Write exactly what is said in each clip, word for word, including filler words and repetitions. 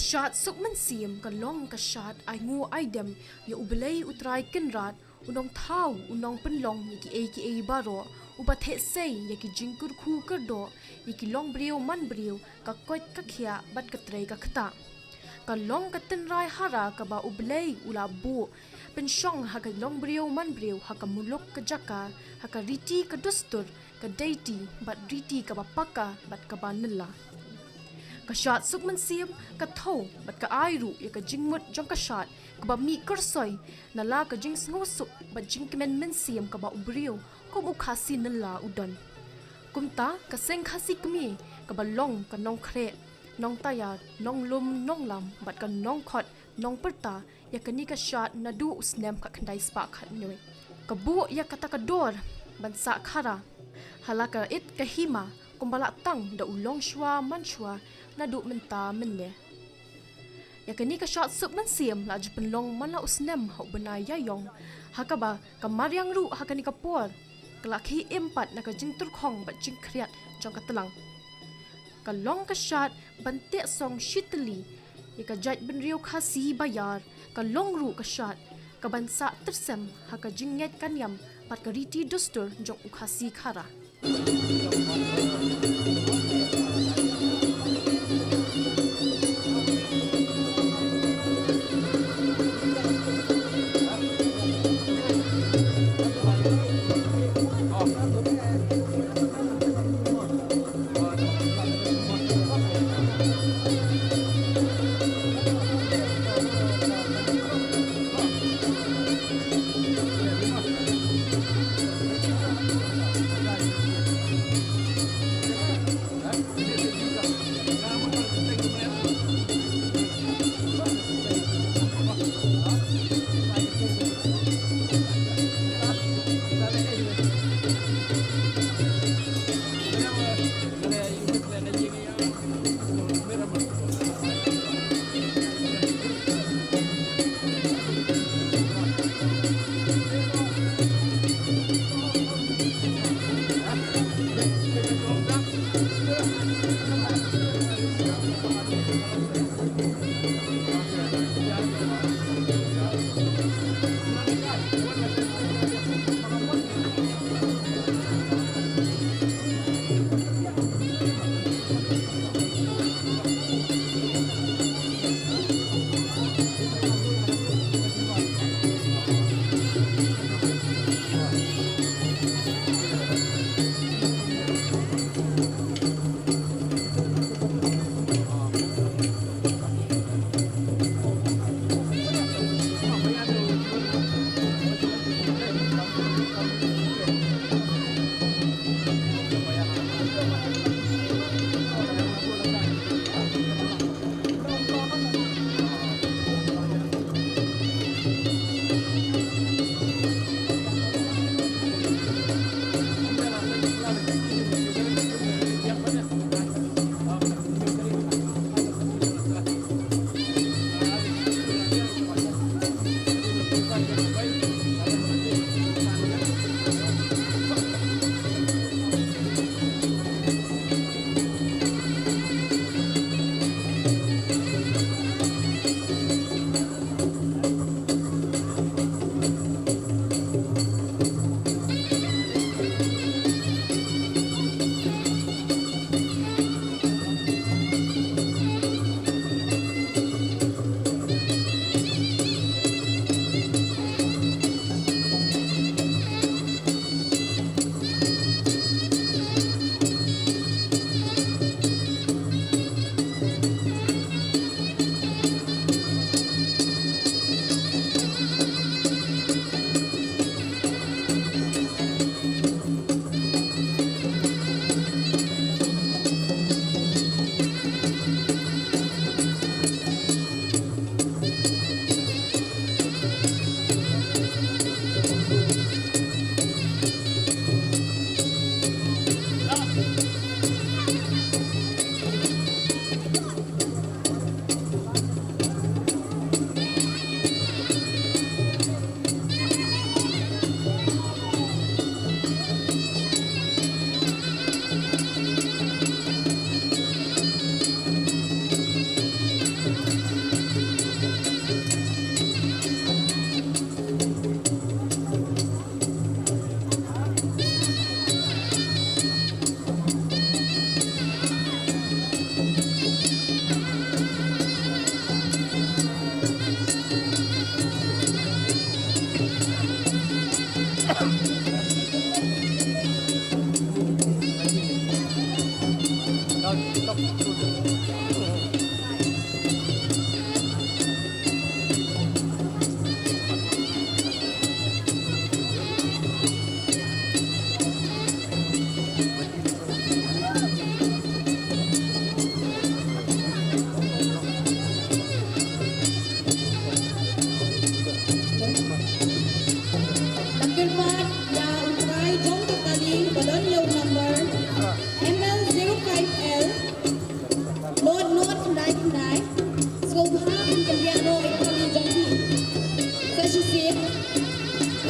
Shad Suk Mynsiem ka long ka shad ai nguh ai dem ïa U Blei U Trai Kynrad, U Nongthaw, U Nongpynlong ïa kiei kiei baroh, Uba theh sei ïa ki jingkyrkhu kyrdoh, ïa ki longbriew manbriew, ka koit ka khiah bad ka trei ka ktah. Ka long ka tynrai hara kaba U Blei u la buh pynshong ha ka longbriew manbriew, ha ka muluk ka jaka, ha ka riti ka dustur, ka deiti bad riti kaba paka bad kaba nylla. Ka Shad Suk Mynsiem ka thew bad ka ai ruh ïa ka jingmut jong ka shad kaba mih kyrsoi na la ka jingsngewsuk bad jingkmen mynsiem kaba u briew kum u Khasi nylla u don. Kumta ka Seng Khasi Kmie kaba long ka nongkhreh, nongtaiar, nonglum, nonglam bad ka nongkhot, nongpyrta ïa kane ka shad naduh u snem khatkhyndai spah khatnoh. Ka buh ïa kata ka dor ban sah khara ha la ka it ka hima kumba la tang da u longshuwa manshuwa naduh mynta mynne. Ïa kane ka Shad Suk Mynsiem la ju pynlong man la u snem ha u bnai Ïaïong, ha kaba ka mariang ruh ha kane ka por ka la khie im pat na ka jingtyrkhong bad jingkhriat jong ka tlang. Ka long ka shad ban teh song shitylli ïa ka jaitbynriew Khasi ba ïar, ka long ruh ka shad kaban sah tyrsem ha ka jingngeit ka niam bad ka riti dustur jong u Khasi Khara.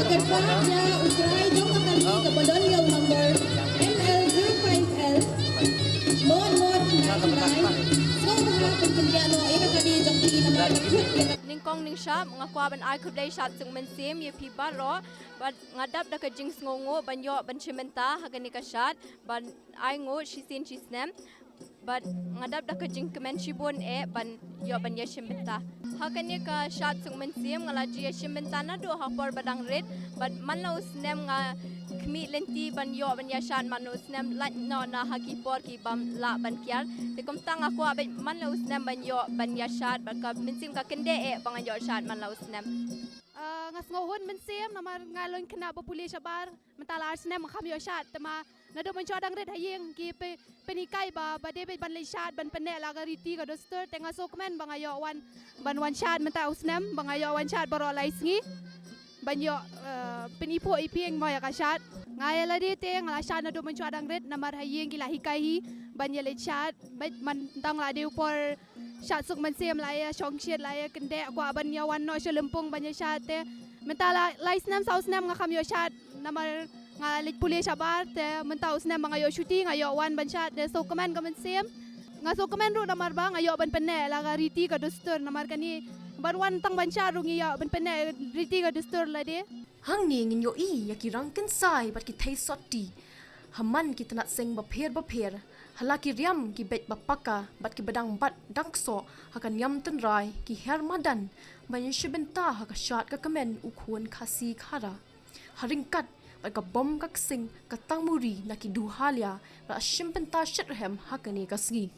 Kyrpad ïa u trai jong ka kali kaba don ïa u number M L zero five L nought nought nine nine. Sngewbha pynpyndiah noh ïa ka kali jong phi namar ka thut ïa ka Nyngkong nyngshap nga kwah ban ai khublei shad suk mynsiem ïa phi baroh bad nga dap da ka jingsngewnguh ban ïoh ban shim bynta ha kane ka shad ban ai nguh shisien shisnem. Bad nga dap da ka jingkmen shibun eh ban ïoh ban ïashim bynta. Ha kane ka shad suk mynsiem nga la ju ïashim bynta naduh ha por ba dang rit. Bad man la u snem nga khmih lynti ban ïoh ban ïashad man la u snem lait noh na ha ki por ki bym lah ban kiar. Te kumta nga kwah bad man la u snem ban ïoh ban ïashad bad ka mynsiem ka kyndeh eh ba ngan ïoh shad man la u snem. Ah, nga sngewhun mynsiem namar nga long khynnah ba pule shabar. Mynta la ar snem nga kham ïoh shad, te ma naduh mynshuwa dang rit ha ïing ki pyn, pynhikai ba, ba dei beit ban leit shad ban pynneh la ka riti ka dustur, te nga sngewkmen ba nga ïoh wan ban wan shad mynta u snem, ba nga ïoh wan shad baroh lai sngi ban ïoh, eh, pyniphuh iphieng mo ïa ka shad. Nga ïa lade te nga la shad naduh mynshuwa dang rit namar ha ïing ki la hikai hi ban ïa leit shad, bad man tang la dei u por shad suk mynsiem la ïa shongshit la ïa kyndeh, kwah ban ïa wan noh sha lympung ban ïa shad te. Mynta la lai snem saw snem nga kham ïoh shad namar nga leit pule shabar, te mynta u snem ba nga ïoh shuti nga ïoh wan ban shad, te sngewkmen ka mynsiem. Nga sngewkmen ruh namar ba nga ïoh ban pynneh la ka riti ka dustur, namar kane ban wan tang ban shad ruh ngi ïoh ban pynneh riti ka dustur lade. Hangne ngin ïohi ïa ki rang kynsai bad ki thei sotti ha man ki tnat seng bapher bapher, ha la ki riam ki beit ba paka bad ki ba dang bat dang ksoh ha ka niam tynrai ki her madan ban ïashim bynta ha ka shad ka kmen u khun Khasi Khara. Ha ryngkat bad ka bom ka ksing ka tangmuri na ki duhalia ba la shim bynta shitrhem ha kane ka sngi.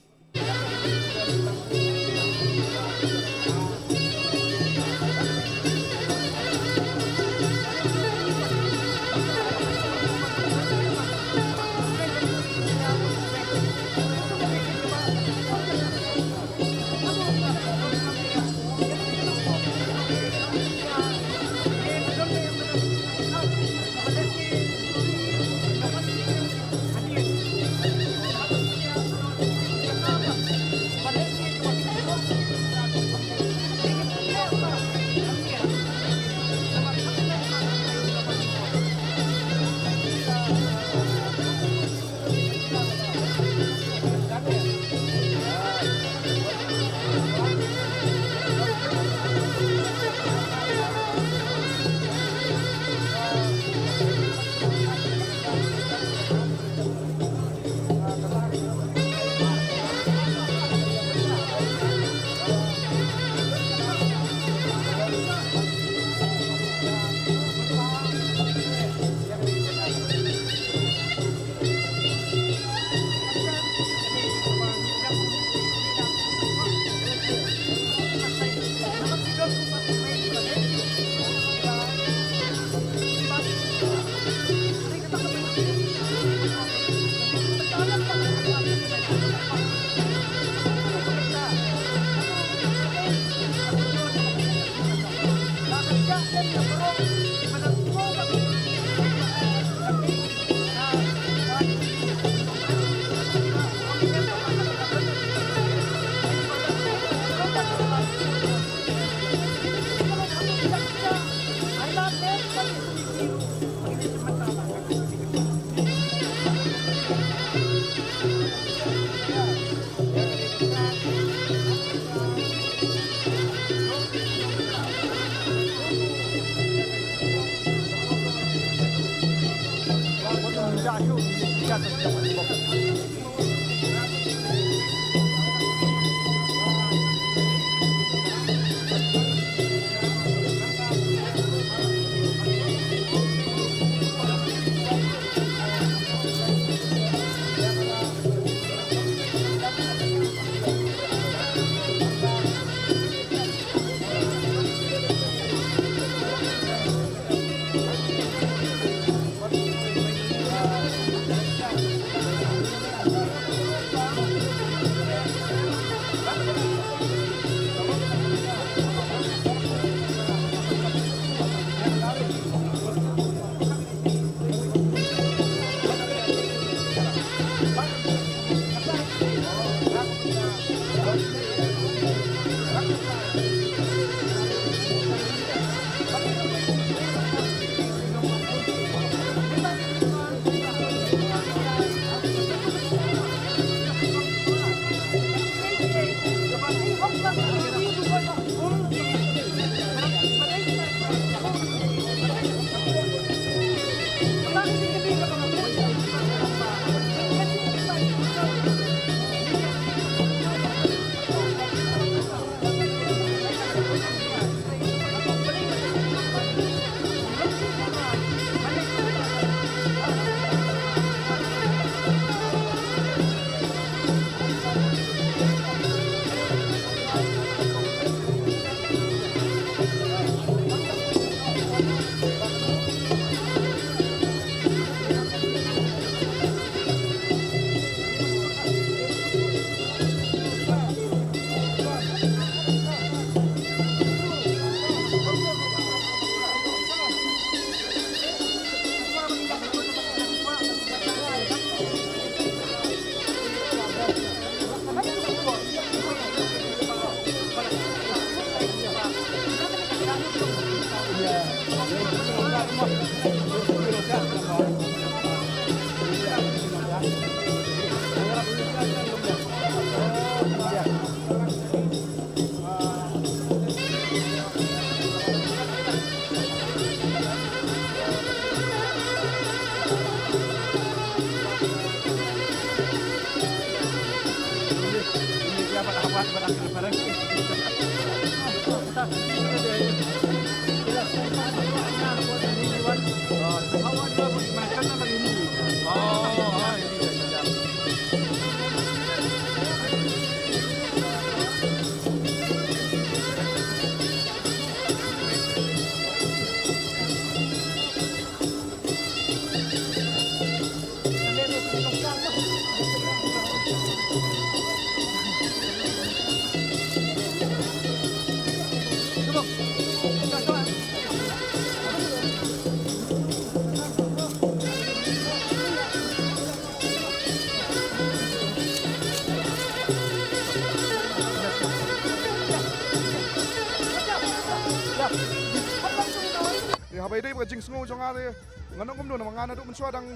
Te haba ïadei bad ka jingsngew jong nga te, nga ong kumno namar nga naduh mynshuwa dang,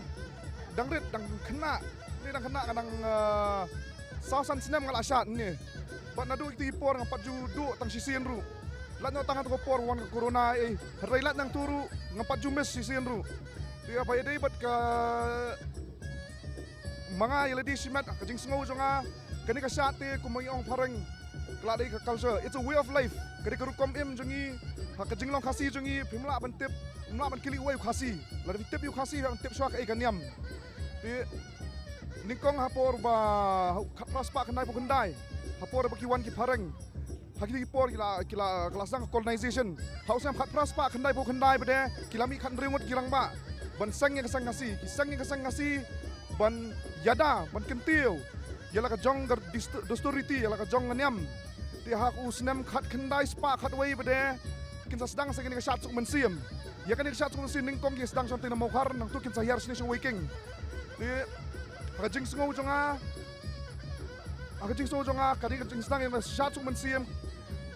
dang rit, dang khynnah. Ni dang khynnah, nga dang, ah, saw san snem nga la shad ne. Bad naduh kito ki por ngam pat ju duh tang shisien ruh. Lait noh tang ha kato ka por wan ka corona, eh, hynrei lait nangto ruh ngam pat ju miss shisien ruh. Te haba ïadei bad ka, ma nga ïa lade shimet, ka jingsngew jong nga, kane ka shad te kumba ngi ong phareng, ka la dei ka culture, it's a way of life. Ka dei ka rukom im jong ngi, ha ka jinglong Khasi jong ngi, phim lah ban tip, phim lah ban kylli uwei u Khasi. Lada phi tip ïa u Khasi, phi lah ban tip shuwa kaei ka niam. Te nyngkong ha por ba, ha u khatphra spah khyndaiphew khyndai, ha por ba ki wan ki phareng, ha kine ki por ki la, ki la, ki la sdang colonization. Ha u snem khatphra spah khyndaiphew khyndai pat de, ki la mih khathynriew ngut ki rangbah ban seng ïa ka seng Khasi, ki seng ïa ka seng Khasi ban ïada, ban kyntiew ïa la ka jong ka dist-, dustur riti, ïa la ka jong ka niam. Te ha u snem khatkhyndai spah khatwei pat de, kin sa sdang sa kane ka shad suk mynsiem. Ïa kane ka shad suk mynsiem nyngkong ki sdang shong teng na Mawkhar, nangto kin sa hiar shane sha Wei King. Te ha ka jingsngew jong nga, ha ka jingsngew jong nga, kane ka jingsdang ïa ka shad suk mynsiem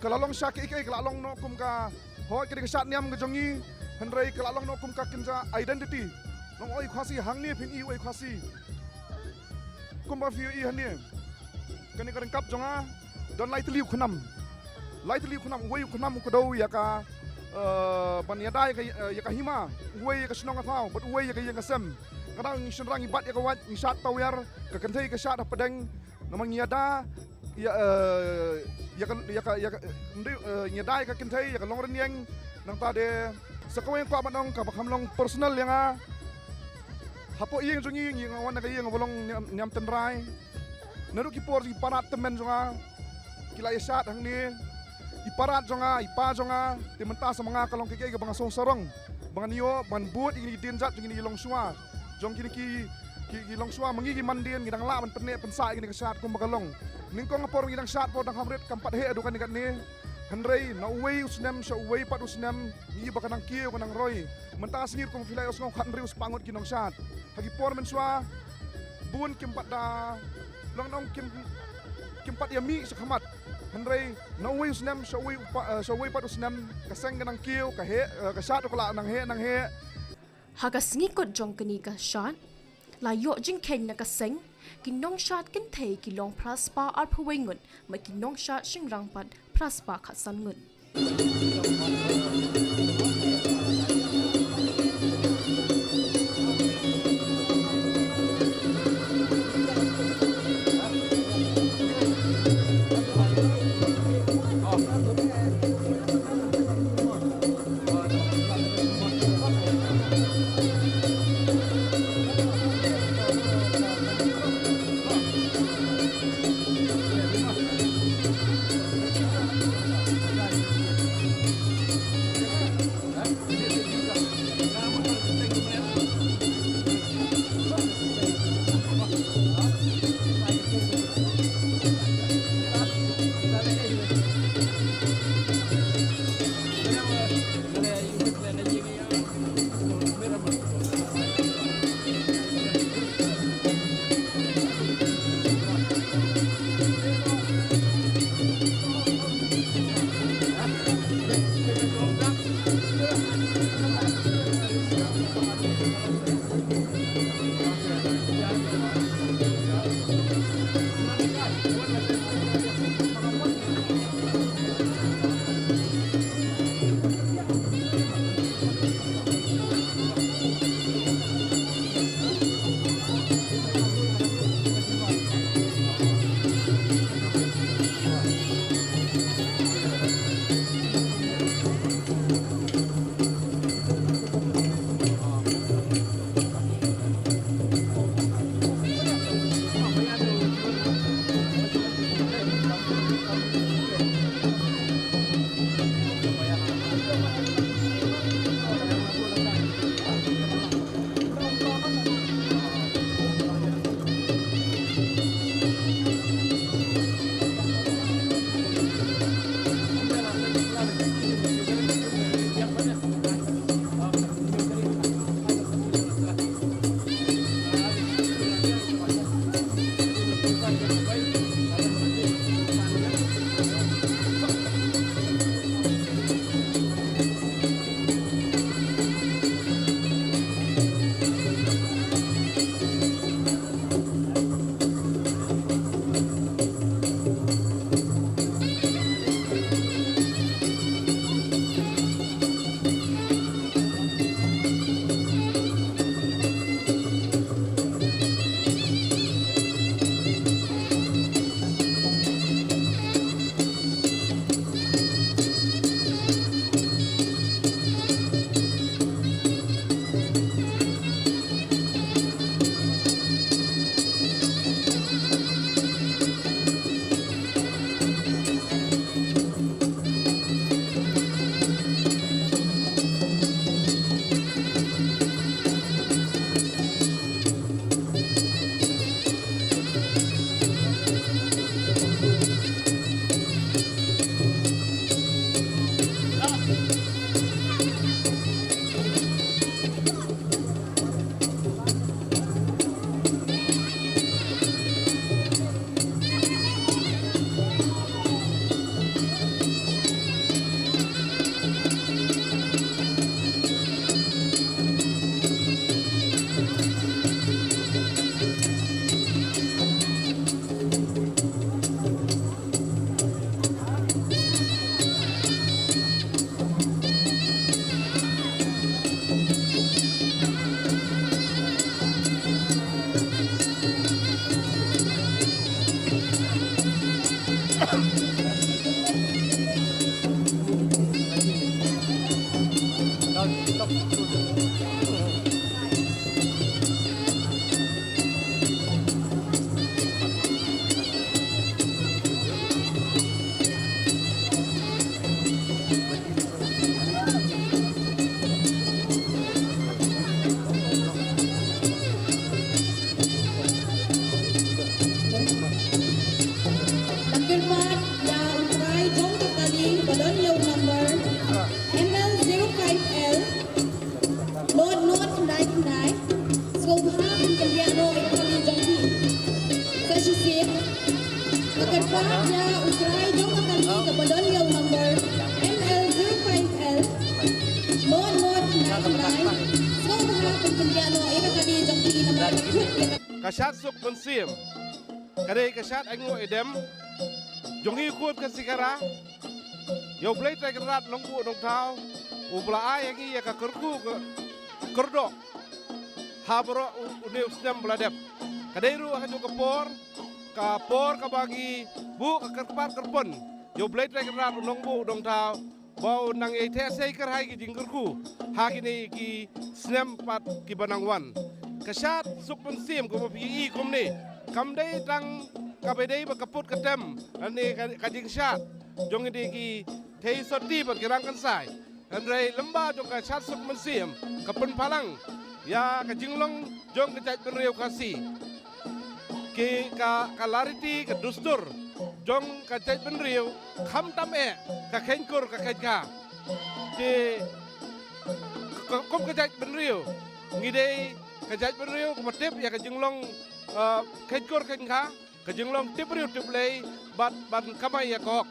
ka la long sha kiei kiei, ka la long noh kum ka, hooid, kane ka shad niam ka jong ngi, hynrei ka la long noh kum ka kynja identity. Long oi u Khasi, hangne phin ïohi oi u Khasi. Kumba phi ïohi hangne, kane ka ryngkap jong nga don lai tylli u khnam. Lai tylli u khnam, uwei u khnam u kdew ïa ka, eh, ban ïada ïa ka, eh, ïa ka hima, uwei ïa ka shnong ka thaw, bad uwei ïa ka ïing ka sem. Kata ngi shynrang ngi bat ïa ka wait, ngi shad tawiar, ka kynthei ka shad hapdeng, namar ngi ïada ïa, eh, ïa ka, ïa ka, ïa ka, eh, ngi ïada ïa ka kynthei ïa ka longrynïeng. Nangta de sa kawei nga kwah ban ong kaba kham long personal ïa nga. Hapoh ïing jong ngi, ngi nga wan na ka ïing ba long niam, niam tynrai. Naduh ki por jong ki para tymmen jong nga ki la ïa shad hangne. I para jong nga, i pa jong nga, te mynta sa ma nga ka long kaei kaei kaba nga sngewsarong ba ngan ïoh ban bud ïa kine ki dienjat jong kine ki longshuwa, jong kine ki, ki, ki longshuwa ma ngi ki mandien, ngi dang lah ban pynneh pynsah ïa kine ki shad kumba ka long. Nyngkong ha por ngi dang shad por dang kham rit, kam pat heh haduh kane katne. Hynrei na uwei u snem sha uwei pat u snem ngi ïohi ba ka nang kiew ka nang roi. Mynta ka sngi ruh kumba phi la ïohsngew khathynriew spah ngut ki nongshad. Ha ki por mynshuwa bun kim pat da, long nong kim, kim pat ïa mih sha khmat. Hynrei na uwei u snem sha uwei u pa, eh, sha uwei pat u snem ka seng ka nang kiew, ka heh, eh, ka shad ruh ka la nang heh nang heh. Ha ka sngi kut jong kane ka shad la ïoh jingkheiñ na ka seng, ki nongshad kynthei ki long phra spah arphew wei ngut, bad ki nongshad shynrang pat phra spah khatsan ngut. Ïa u number M L zero five L nought nought nine nine. Sngewbha pynkyndit noh ïa ka kali jong phi. Sa shisien ka kyrpad ïa u trai jong ka kali kaba don ïa u number M L zero five L nought nought nine nine. Sngewbha pynkyndit noh ïa ka kali jong phi namar ka kut ïa ka. Ka shad suk mynsiem ka dei ka shad ainguh idem jong ngi u khun Khasi Khara. Ïa U Blei Trai Kynrad Nongbuh Nongthaw uba la ai ha ngi ïa ka kyrkhu ka kyrdoh ha baroh u, une u snem ba la dep. Ka dei ruh ha kajuh ka por, ka por kaba ngi buh ka kyrpad kyrpon ïa U Blei Trai Kynrad u Nongbuh Nongthaw ba un nang ïai theh sei kyrhai ki jingkyrkhu ha kine ki snem pat kiba nang wan. Ka shad suk mynsiem kumba phi i kumne kam dei tang kaba dei ba ka put ka tem lane ka, ka jingshad jong kine ki theisotti bad ki rangkynsai. Hynrei lyngba jong ka shad suk mynsiem ka pynphalang ïa ka jinglong jong ka jaitbynriew Khasi. Ki ka, ka lariti ka dustur jong ka jaitbynriew khamtam eh ka kheiñkur ka kheiñkha. Te ka, kum ka jaitbynriew ngi dei ka jaitbynriew kaba tip ïa ka jinglong, ah, kheiñkur kheiñkha, ka jinglong tip briew tip Blei bad ban kamai ïa ka hok.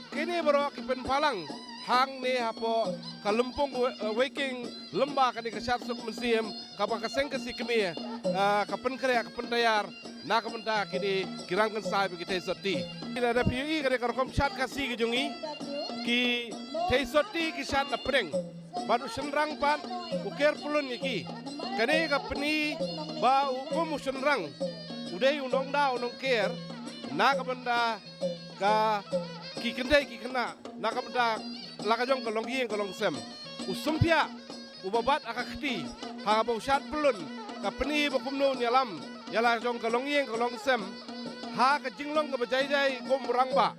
Kine baroh ki pynphalang hangne hapoh ka lympung we-, eh, weiking lyngba kane ka shad suk mynsiem kaba ka Seng Khasi Kmie, eh, ka pynkhreh ka pyntaiar na ka bynta kine ki rangkynsai bad ki theisotti. Ki la da phi ïohi kane ka rukom shad Khasi ki jong ngi, ki theisotti ki shad na pdeng bad u shynrang pat u ker pyllun ïa ki. Kane ka pyni ba u kum u shynrang u dei u nongda u nongker na ka bynta ka ki kynthei ki khynnah na ka bynta la ka jong ka longïing ka longsem. U sympiah uba bat ha ka kti ha kaba u shad pyllun ka pyni ba kumno un ïalam ïa la ka jong ka longïing ka longsem ha ka jinglong kaba jai jai kum u rangbah.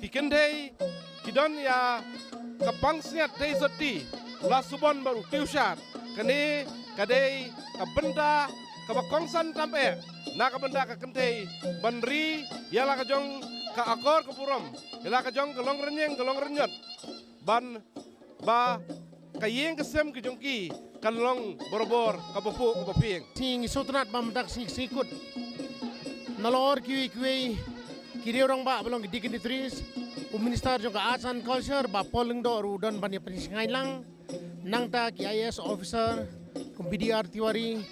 Ki kynthei ki don ïa ka pansngiat theisotti, u la subon bad u tiwshad. Kane ka dei ka bynta kaba kongsan tam eh na ka bynta ka kynthei ban ri ïa la ka jong ka akor ka burom, ïa la ka jong ka longrynïeng ka longrynñiot, ban ba ka ïing ka sem ka jong ki kan long barabor kaba phuh kaba phieng. Sngi ngi sngewtynnat ba mynta ka sngi, sngi kut nalor kiwei kiwei ki riew rangbah ba long ki dignitaries, u Minister jong ka Arts and Culture Bah Paul Lyngdoh ruh u don ban ïa pynshngaiñ lang, nangta ki I A S officer kum B D R Tiwari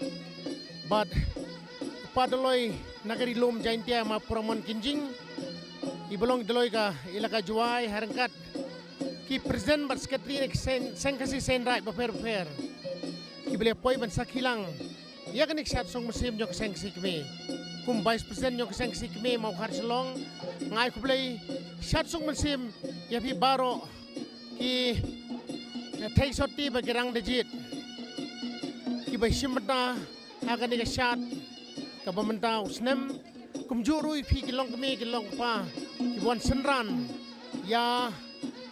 bad u Pa Doloi na ka Ri Lum Jaintia Ma Puramon Kynjing, i ba long Doloi ka Elaka Jowai, ha ryngkat ki president bad secretary na ki seng, Seng Khasi Seiñ Raij bapher bapher kiba la poi ban sakhi lang ïa kane ka shad suk mynsiem jong ka Seng Khasi Kmie. Kum Vice President jong ka Seng Khasi Kmie Mawkhar Shillong, nga ai khublei shad suk mynsiem ïa phi baroh ki theisotti bad ki rangdajied kiba shim bynta ha kane ka shad kaba mynta u snem. Kumjuh ruh ïa phi ki longkmie ki longkpa kiba wan synran ïa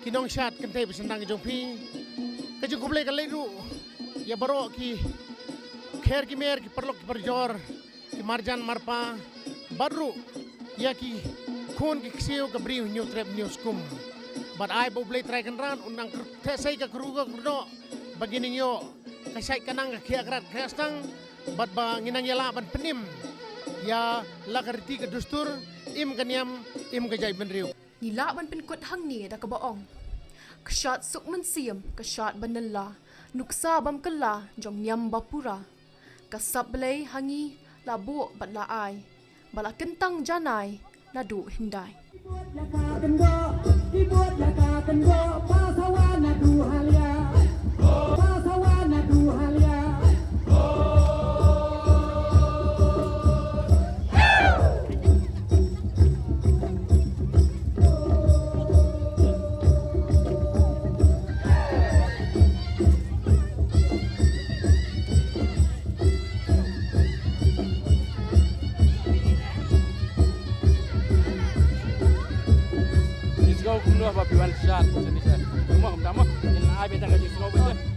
ki nongshad kynthei ba shynrang jong phi. Ka jingkhublei ka leit ruh ïa baroh ki kher ki mer, ki paralok ki parajor, ki marjan marpa, bad ruh ïa ki khun ki ksiew, ka Bri Hynñiewtrep Hynñiewskum. Bad ai ba U Blei Trai Kynrad un nang kyr-, theh sei ka kyrkhu ka kyrdoh ba ngin nang ïoh ka shait ka nang, ka khiah krat ka khiah stang, bad ba ngin nang ïalah ban pynim ïa la ka riti ka dustur, im ka niam, im ka jaitbynriew. Ngi lah ban pynkut hangne da kaba ong: Ka shad suk mynsiem, ka shad ba nylla, nuksa bym kylla jong niam ba pura. Ka sap Blei ha ngi la buh bad la ai, ba la kyntang janai naduh hyndai. Ngi sngew kumno haba phi wan shad, shad, shad. Kumno kumta mo? Ngin ai beit tang ka jingsngew beit.